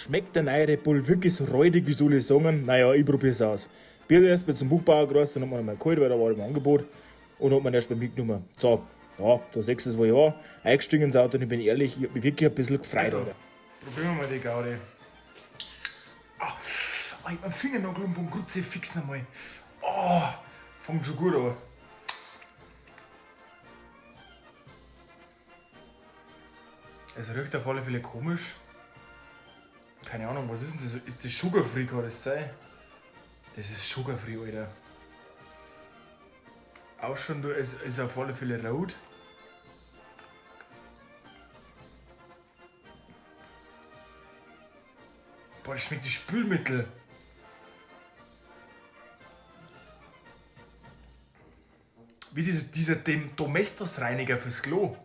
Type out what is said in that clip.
Schmeckt der neue Red Bull wirklich so räudig, wie soll ich sagen? Naja, ich probier's aus. Bin erst mal zum Buchbauer gereist und hab mir mal geholt, weil da war im Angebot und hab mir erst mal mitgenommen. So, ja, da siehst du es, wo ich war. Eingestiegen ins Auto und ich bin ehrlich, ich hab mich wirklich ein bisschen gefreut. Also, Alter. probieren wir mal die Gaudi. Ah, ah, ich hab meinen Fingernagel um den Kruzifix nochmal. Oh, fängt schon gut an. Es riecht auf alle Fälle komisch. Keine Ahnung, was ist denn das? Ist das Sugarfree, kann das sein? Das ist Sugarfree, Alter. Auch schon, du, es ist auf alle Fälle rot. Boah, das schmeckt wie Spülmittel. Wie dieser Domestos-Reiniger fürs Klo.